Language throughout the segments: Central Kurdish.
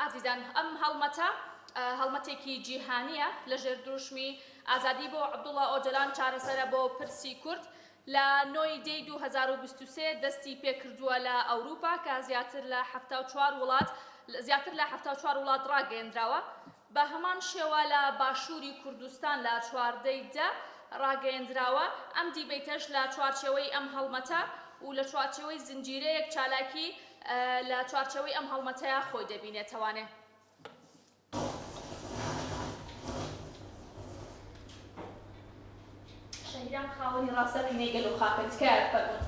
ئازیزان ئەم هەڵمەتە هەڵمەتێکی جیهانییە لە ژێر دروشمی ئازادی بۆ عەبدوڵا ئۆجەلان چارەسەرە بۆ پرسی کورد لە نۆ ی دەی 2023 دەستی پێکردووە لە ئەوروپا کە زیاتر لە 74 وڵات زیاتر لە 74 وڵات ڕاگەیەندراوە بە هەمان شێوە لە باشووری کوردستان لە 14 ی دە ڕاگەیەندراوە ئەم دیبەیتەش لە چوارچێوەی ئەم هەڵمەتە و لە چوارچێوەی زنجیرەیەک چالاکی لە چوارچێوەی ئەم هەڵمەتەیا خۆی دەبینێتەوانێ. شەهیدان خاوەنی ڕاستەقینەی گەل و خاکن تکایە فەرموون.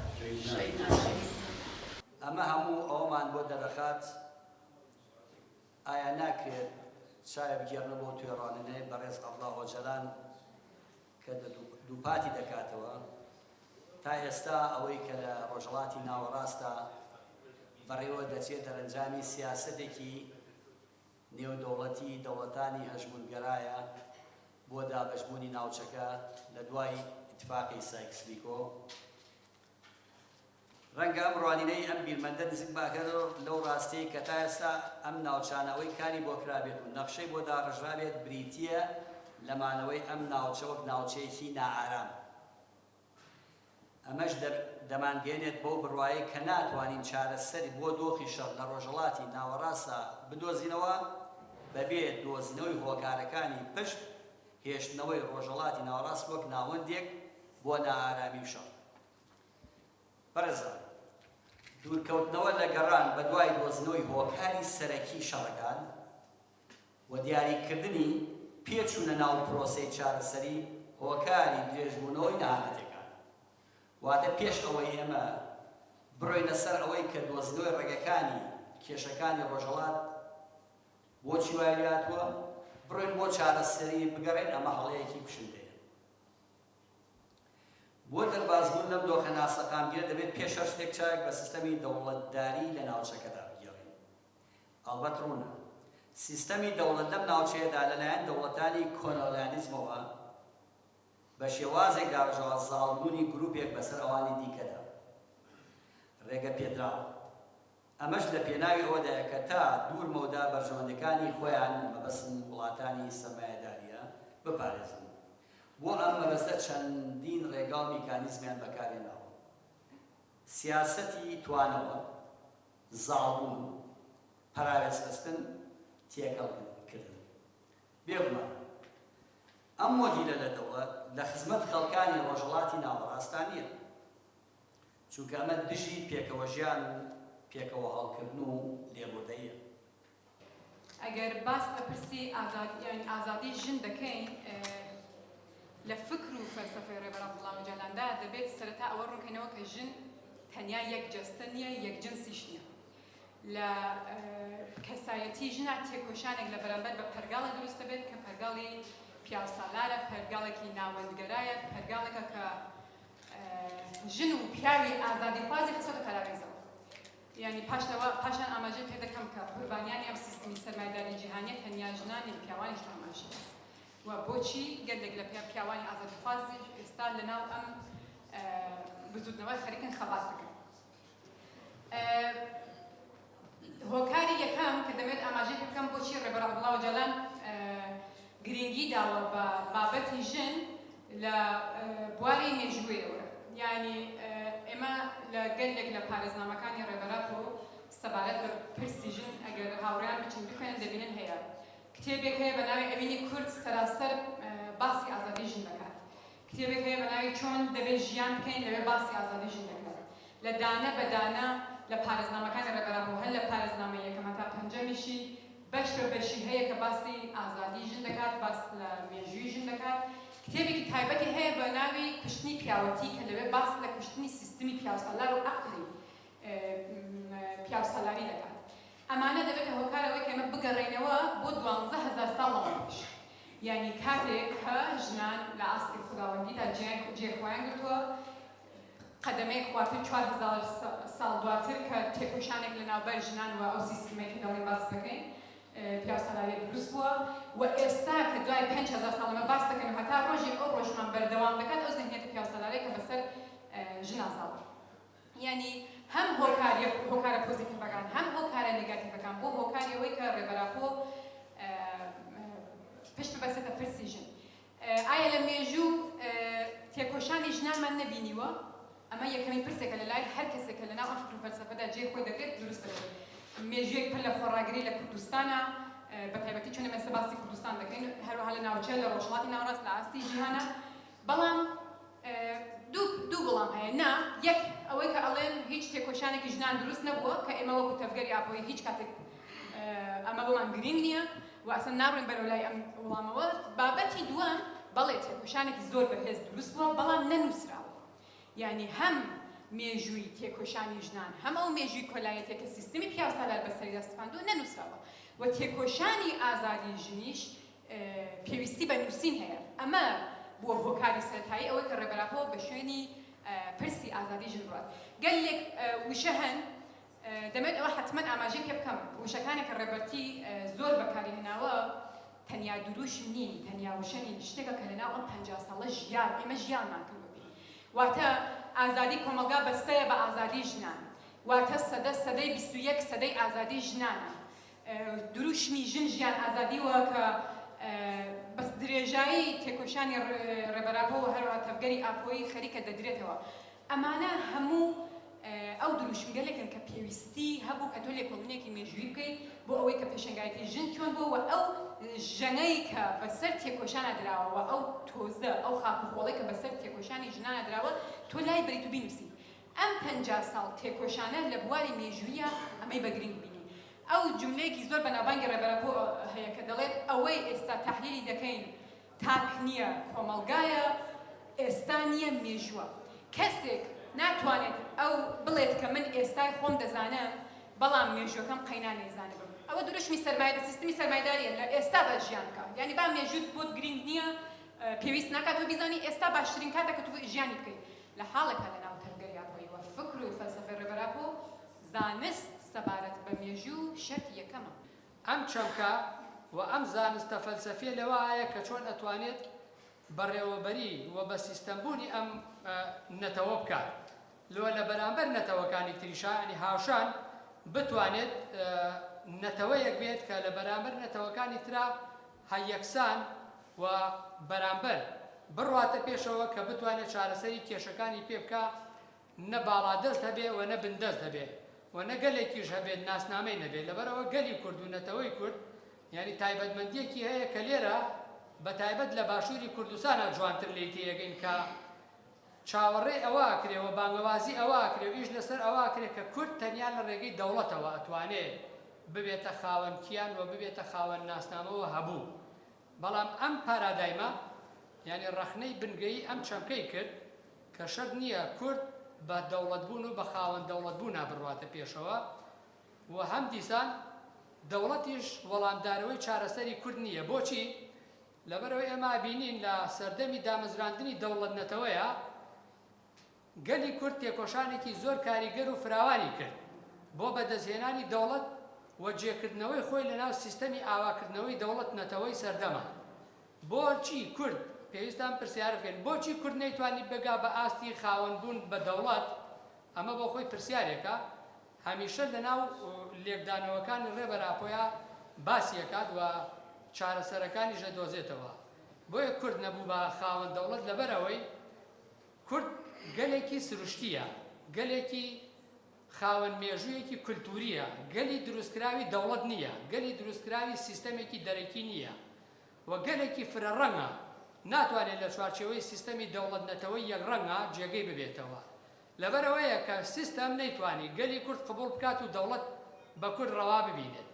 ئەمە هەموو ئەوەمان بۆ دەرەخات ئایا ناکرێت چاوێ بگێڕنە بۆ توێڕاننەی بەڕێز عەبدوڵا ئۆجەلان کە دووپاتی دەکاتەوە تا ئێستا ئەوەی کە لە ڕۆژهەڵاتی ناوەڕاستدا بەڕێوە دەچێت دەرەنجامی سیاسەتێکی نێودەوڵەتی دەوڵەتانی هەژموونگەرایە بۆ دابەشبوونی ناوچەکە لە دوای ئیتفاقی سایکس-بیکۆ. ڕەنگە ئەم ڕوانینەی ئەم بیرمەندە نزیک بکاتەوە لەو ڕاستیەی کە تا ئێستا ئەم ناوچانە ئەوەی کاری بۆ کرابێت و نەخشەی بۆ داڕێژرابێت بریتییە لە مانەوەی ئەم ناوچە وەک ناوچەیەکی نائارام. ئەمەش دەمانگەیەنێت بەو بڕوایەی کە ناتوانین چارەسەری بۆ دۆخی شەڕ لە ڕۆژهەڵاتی ناوەڕاستدا بدۆزینەوە بەبێ دۆزینەوەی هۆکارەکانی پشت هێشتنەوەی ڕۆژهەڵاتی ناوەڕاست وەک ناوەندێک بۆ نائارامی و شەڕ. بەڕێزان، دوورکەوتنەوە لە گەڕان بەدوای دۆزینەوەی هۆکاری سەرەکی شەڕەکان و دیاریکردنی پێ چوونە ناو پرۆسەی چارەسەری هۆکاری درێژبوونەوەی نەهامەتیەکانە. واتە پێش ئەوەی ئێمە بڕۆینە سەر ئەوەی کە دۆزینەوەی ڕەگەکانی کێشەکانی ڕۆژهەڵات بۆچی وای لێهاتووە، بڕۆین بۆ چارەسەری بگەڕێین، ئەمە هەڵەیەکی کوشندەیە. بۆ دەربازبوون لەم دۆخە ناسەقامگیرە دەبێت پێش هەر شتێک چاوێک بە سیستەمی دەوڵەتداری لە ناوچەکەدا بگێڕین. ئەڵبەت ڕوونە سیستەمی دەوڵەت لەم ناوچەیەدا لەلایەن دەوڵەتانی کۆنۆلیالیزمەوە بە شێوازێک داڕژاوە زاڵبوونی گروپێک بەسەر ئەوانی دیکەدا ڕێگەپێدراوە. ئەمەش لە پێناوی ئەوەدایە کە تا دوور مەودا بەرژەوەندیەکانی خۆیان، مەبەستم وڵاتانی سەرمایەداریە، بپارێزن. بۆ ئەم مەبەستە چەندین ڕێگا و میکانیزمیان بەکارهێناوە. سیاسەتی توانەوە، زاڵبوون، پەراوێزخستن، تێکەڵ کردن. بێگومان ئەم مۆدیلە لە دەوڵەت لە خزمەت خەڵکانی ڕۆژهەڵاتی ناوەڕاستدا نیە. چونکە ئەمە دژی پێکەوەژیان و پێکەوە هەڵکردن و لێبوردەییە. ئەگەر باس لە پرسی ئازادی ژن دەکەین لە فکر و فەلسەفەی ڕێبەر عەبدوڵا ئۆجالاندا دەبێت سەرەتا ئەوە ڕوونکەینەوە کە ژن تەنیا یەک جەستە نییە، یەک جنسیش نییە. لە کەسایەتی ژنا تێکۆشانێک لە بەرامبەر بە پەرگاڵێک دروست دەبێت کە پەرگاڵی پیاوسالارە، پەرگاڵێکی ناوەندگەرایە، پەرگاڵێکە کە ژن و پیاوی ئازادیخوازی خستۆتە پەراوێزەوە. یانی پاش لەوە پاشان ئاماژەی پێ دەکەم کە قوربانیانی ئەم سیستمی سەرمایەداری جیهانیە تەنیا ژنان نین پیاوانیش بە هەمان شێواز و بۆچی گەلێک لە پیاوانی ئازادیخوازیش ئێستا لەناو ئەم بزوتنەوە خەریکن خەبات دەکەن. هۆکاری یەکەم کە دەمەوێت ئاماژەی پێ بکەم بۆچی ڕێبەر عەبدوڵا ئۆجالان گرنگی داوە بە بابەتی ژن لە بواری مێژوویەوە یانی ئێمە لە گەلێک لە پارێزنامەکانی ڕێبەر ئاپۆ سەبارەت بە پرسی ژن ئەگەر هاوڕێیان بچن بخوێنن دەبینن هەیە کتێبێک هەیە بە ناوی ئەوینی کورد سەراسەر باسی ئازادی ژن دەکات کتێبێک هەیە بە ناوی چۆن دەبێت ژیان بکەین لەوێ باسی ئازادی ژن دەکات لە دانە بە دانە لە پارێزنامەکانی ڕێبەر ئاپۆ هەر لە پارێزنامەی یەکەم هەتا پەنجەمیشی بەش بە بەشی هەیە کە باسی ئازادی ژن دەکات، باس لە مێژووی ژن دەکات، کتێبێکی تایبەتی هەیە بە ناوی کوشتنی پیاوەتی کە لەوێ باس لە کوشتنی سیستمی پیاوسالار و عەقڵی پیاوسالاری دەکات. ئەمانە دەبێتە هۆکار ئەوەی کە ئێمە بگەڕێینەوە بۆ 12,000 ساڵ لەمەوپێش یانی کاتێک کە ژنان لە ئاستی خوداوەندیدا جێی خۆیان گرتووە، قەدەمەیەک خوارتر 4000 ساڵ دواتر کە تێکۆشانێک لە ناوبەر ژنان و ئەو سیستمەی کە دەڵێین باس دەکەین پیاوسالاریە دروست بووە و ئێستا کە دوای 5000 ساڵ ئەمە باس دەکەین و هەتا ڕۆژێک ئەو ڕۆژمان بەردەوام دەکات ئەو زهنیەتە پیاوسالاریە کە بەسەر ژنا زاڵە یانی هەم هۆکاریە هۆکارە پۆزیتیڤەکان هەم هۆکارە نێگاتیڤەکان بۆ. تێکۆشانی ژنانمان نەبینیوە؟ ئەمە یەکەمین پرسێکە لە لای هەر کەسێک کە لەناو ئەم فکر و فەلسەفەدا جێی خۆی دەگرێت دروست دەبێت. مێژوویەک پر لە خۆڕاگری لە کوردستانا، بە تایبەتی چون ئێمە ئێستا باسی کوردستان دەکەین، هەروەها لە ناوچە، لە ڕۆژهەڵاتی ناوەڕاست، لە ئاستی جیهانا. بەڵام دوو وڵام هەیە، نا، یەک ئەوەی کە ئەڵێن هیچ تێکۆشانێکی ژنان دروست نەبووە، کە ئێمە وەکوو تەڤگەری ئاپۆیی هیچ کاتێک ئەمە بۆمان گرینگ نییە و ئەسڵەن ناڕۆین بەرەو لای ئەم وڵامەوە. بابەتی دووەم، بەڵێ تێکۆشانێکی زۆر بەهێز دروست بووە، بەڵام نەنووسراوە. یانی هەم مێژووی تێکۆشانی ژنان، هەم ئەو مێژووی کۆلایەتیە کە سیستمی پیاوسالار بەسەریدا سپاندووە نەنووسراوە و تێکۆشانی ئازادی ژنیش پێویستی بە نووسین هەیە. ئەمە بووە هۆکاری سەرەتایی ئەوەی کە ڕێبەر ئاپۆ بە شوێنی پرسی ئازادی ژن بڕوات. گەلێک وشە هەن دەمەوێت ئەوە حەتمەن ئاماژەی پێ بکەم، وشەکانێک کە ڕێبەرتی زۆر بەکاری هێناوە تەنیا دروشم نین، تەنیا وشە نین، شتێکە کە لەناو ئەم 50 ساڵە ژیان، ئێمە ژیانمان کردووە پێی. واتە ئازادی کۆمەڵگا بەستەیە بە ئازادی ژنان. واتە سەدە، سەدەی 21 سەدەی ئازادی ژنانە. دروشمی ژن ژیان ئازادی وە کە بە درێژایی تێکۆشانی ڕێبەر ئاپۆ و هەروەها تەڤگەری ئاپۆیی خەریکە دەدرێتەوە. ئەمانە هەموو ئەو دروشمگەلێکن کە پێویستی هەبوو کە تۆ لێکۆڵینێکی مێژوویی بکەیت بۆ ئەوەی کە پێشەنگایەتی ژن چۆن بووە و ئەو ژەنگەی کە بەسەر تێکۆشانا دراوە و ئەو تۆزە، ئەو خاک و خۆڵەی کە بەسەر تێکۆشانی ژنانا دراوە تۆ لای بەریت و بینووسیت. ئەم 50 ساڵ تێکۆشانە لە بواری مێژووییا ئەمەی بە گرنگ بینی. ئەو جوملەیەکی زۆر بەناوبانگی ڕێبەر ئاپۆ هەیە کە دەڵێت ئەوەی ئێستا تەحلیلی دەکەین تاک نییە کۆمەڵگایە، ئێستا نییە مێژووە. کەسێک ناتوانێت ئەو بڵێت کە من ئێستای خۆم دەزانم بەڵام مێژووەکەم قەینا نەیزانبم. ئەوە دروشمی سەرمایە سیستمی سەرمایەدارییە لە ئێستادا ژیان بکە. یانی با مێژووت بۆت گرینگ نییە پێویست ناکات تۆ بیزانی ئێستا باشترین کاتە کە تۆ ژیانی بکەیت. لە حاڵێکا لە ناو تەڤگەری ئاپۆیی و فکر و فەلسەفەی ڕێبەر ئاپۆ زانست سەبارەت بە مێژوو شەرتی یەکەمە. ئەم چەمکە و ئەم زانستە فەلسەفیە لەوەایە کە چۆن ئەتوانێت بەڕێوەبەری و بە سیستەمبوونی ئەم نەتەوە بکات لۆ لە بەرامبەر نەتەوەکانی تریشا یانی هاوشان بتوانێت نەتەوەیەک بێت کە لە بەرامبەر نەتەوەکانی ترا هە یەکسان و بەرامبەر بڕواتە پێشەوە کە بتوانێت چارەسەری کێشەکانی پێ بکا نە باڵادەست هەبێ و نە بندەست هەبێ و نە گەلێکیش هەبێت ناسنامەی نەبێ لەبەرئەوە گەلی کورد و نەتەوەی کورد یانی تایبەتمەندیەکی هەیە کە لێرە بە تایبەت لە باشوری کوردستانا جوانتر لێی تێیەگەین کە چاوەڕێ ئەوە ئەکرێ و بانگەوازی ئەوە ئەکرێ و ئیش لەسەر ئەوە ئەکرێ کە کورد تەنیا لە ڕێگەی دەوڵەتەوە ئەتوانێ ببێتە خاوەن کیان و ببێتە خاوەن ناسنامە و هەبوو بەڵام ئەم پارادایمە یانی ڕەخنەی بنگەیی ئەم چەمکەی کرد کە شەرت نییە کورد بە دەوڵەتبوون و بە خاوەن دەوڵەتبوونا بڕواتە پێشەوە و هەم دیسان دەوڵەتیش وەڵامدانەوەی چارەسەری کورد نییە. بۆچی؟ لەبەرئەوەی ئێمە ئەبینین لە سەردەمی دامەزراندنی دەوڵەت-نەتەوەیا گەلی کورد تێکۆشانێکی زۆر کاریگەر و فراوانی کرد بۆ بەدەستهێنانی دەوڵەت و جێکردنەوەی خۆی لەناو سیستەمی ئاواکردنەوەی دەوڵەت-نەتەوەی سەردەما. بۆچی کورد، پێویستە ئەم پرسیارە بکەین، بۆچی کورد نەیتوانی بگا بە ئاستی خاوەن بوون بە دەوڵەت؟ ئەمە بۆ خۆی پرسیارێکە هەمیشە لەناو لێکدانەوەکانی ڕێبەر ئاپۆیا باسی ئەکات و چارەسەرەکانیش ئەدۆزێتەوە. بۆیە کورد نەبوو بە خاوەن دەوڵەت لەبەر ئەوەی کورد گەلێکی سروشتییە، گەلێکی خاوەن مێژوویەکی کولتوورییە، گەلی دروستکراوی دەوڵەت نییە، گەلی دروستکراوی سیستەمێکی دەرەکی نییە و گەلێکی فرەڕەنگە، ناتوانێت لە چوارچێوەی سیستەمی دەوڵەت-نەتەوەی یەکڕەنگا جێگەی ببێتەوە. لەبەرئەوەیە کە سیستەم نەیتوانی گەلی کورد قبوڵ بکات و دەوڵەت بە کورد ڕەوا ببینێت.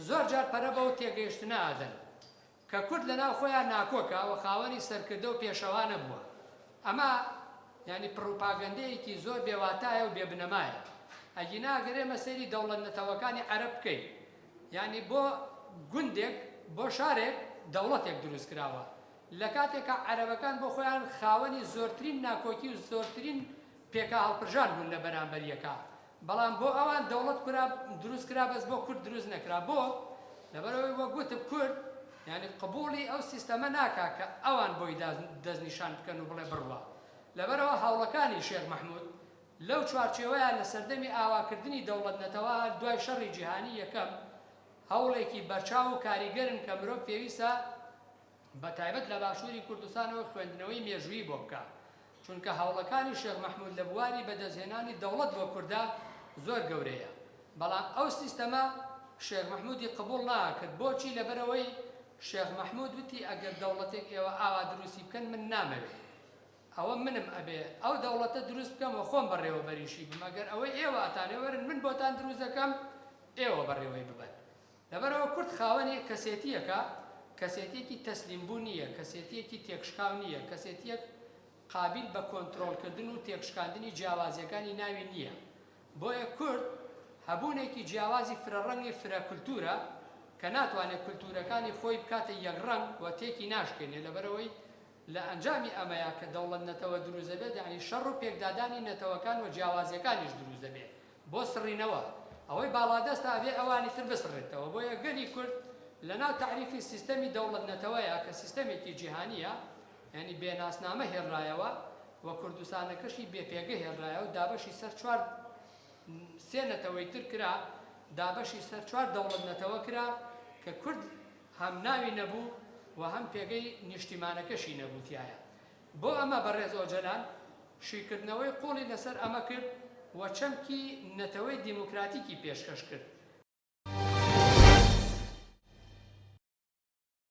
زۆرجار پەرە بەو تێگەیشتنە ئەدەن. کە کورد لەناو خۆیان ناکۆکە و خاوەنی سەرکردە و پێشەوا نەبووە. ئەمە یانی پڕوپاگەندەیەکی زۆر بێ واتایە و بێ بنەمایە. ئەگینا ئەگەر ئێمە سەیری دەوڵەت نەتەوەکانی عەرەب بکەین یانی بۆ گوندێک بۆ شارێک دەوڵەتێک دروست کراوە. لە کاتێکا عەرەبەکان بۆ خۆیان خاوەنی زۆرترین ناکۆکی و زۆرترین پێکاهەڵپرژان بوون لە بەرامبەر یەکا. بەڵام بۆ ئەوان دەوڵەت کرا دروست کرا بەس بۆ کورد دروست نەکرا بۆ؟ لەبەرئەوەی وەک وتم کورد یانی قبوڵی ئەو سیستەمە ناکا کە ئەوان بۆی دەستنیشان بکەن و بڵێ بڕوا لەبەرئەوە هەوڵەکانی شێخ مەحمود لەو چوارچێوەیە لە سەردەمی ئاواکردنی دەوڵەت نەتەوە دوای شەڕی جیهانی یەکەم هەوڵێکی بەرچاو و کاریگەرن کە مرۆڤ پێویستە بە تایبەت لە باشووری کوردستانەوە خوێندنەوەی مێژوویی بۆ بکا. چونکە هەوڵەکانی شێخ مەحمود لە بواری بەدەستهێنانی دەوڵەت بۆ کوردا زۆر گەورەیە بەڵام ئەو سیستەمە شێخ مەحمودی قبوڵ ناکرد بۆچی لەبەرئەوەی شێخ مەحمود وتی ئەگەر دەوڵەتێک ئێوە ئاوا دروستی بکەن من نامەوێ ئەوە منم ئەبێ ئەو دەوڵەتە دروست بکەم و خۆم بەڕێوەبەریشی بم ئەگەر ئەوەی ئێوە ئەتانەوێ وەرن من بۆتان دروست دەکەم ئێوە بەڕێوەی ببەن. لەبەرئەوە کورد خاوەنی کەسێتییەکە، کەسێتییەکی تەسلیمبوو نییە، کەسێتییەکی تێکشکاو نییە، کەسێتییەک قابیل بە کۆنترۆڵکردن و تێکشکاندنی جیاوازییەکانی ناوی نییە. بۆیە کورد هەبوونێکی جیاوازی فرەڕەنگی فرە کولتوورە کە ناتوانێت کولتوورەکانی خۆی بکاتە یەکڕەنگ و تێکی ناشکێنێ لەبەرئەوەی لە ئەنجامی ئەمەیا کە دەوڵەت نەتەوە دروست دەبێت یانی شەڕ و پێکدادانی نەتەوەکان و جیاوازییەکانیش دروست دەبێت. بۆ سڕینەوە، ئەوەی باڵادەستە ئەبێ ئەوانی تر بسڕێتەوە، بۆیە گەلی کورد لەناو تەعریفی سیستەمی دەوڵەت نەتەوەیە کە سیستەمێکی جیهانییە، یانی بێ ناسنامە هێڵرایەوە و کوردستانەکەشی بێ پێگە هێڵرایەوە دابەشی سەر چوار سێ نەتەوەی تر کرا، دابەشی سەر چوار دەوڵەت نەتەوە کرا کە کورد هەم ناوی نەبوو و هەم پێگەی نیشتیمانەکەشی نەبوو تیایا. بۆ ئەمە بەڕێز ئۆجەلان شیکردنەوەی قوڵی لەسەر ئەمە کرد و چەمکی نەتەوەی دیموکراتیکی پێشکەش کرد.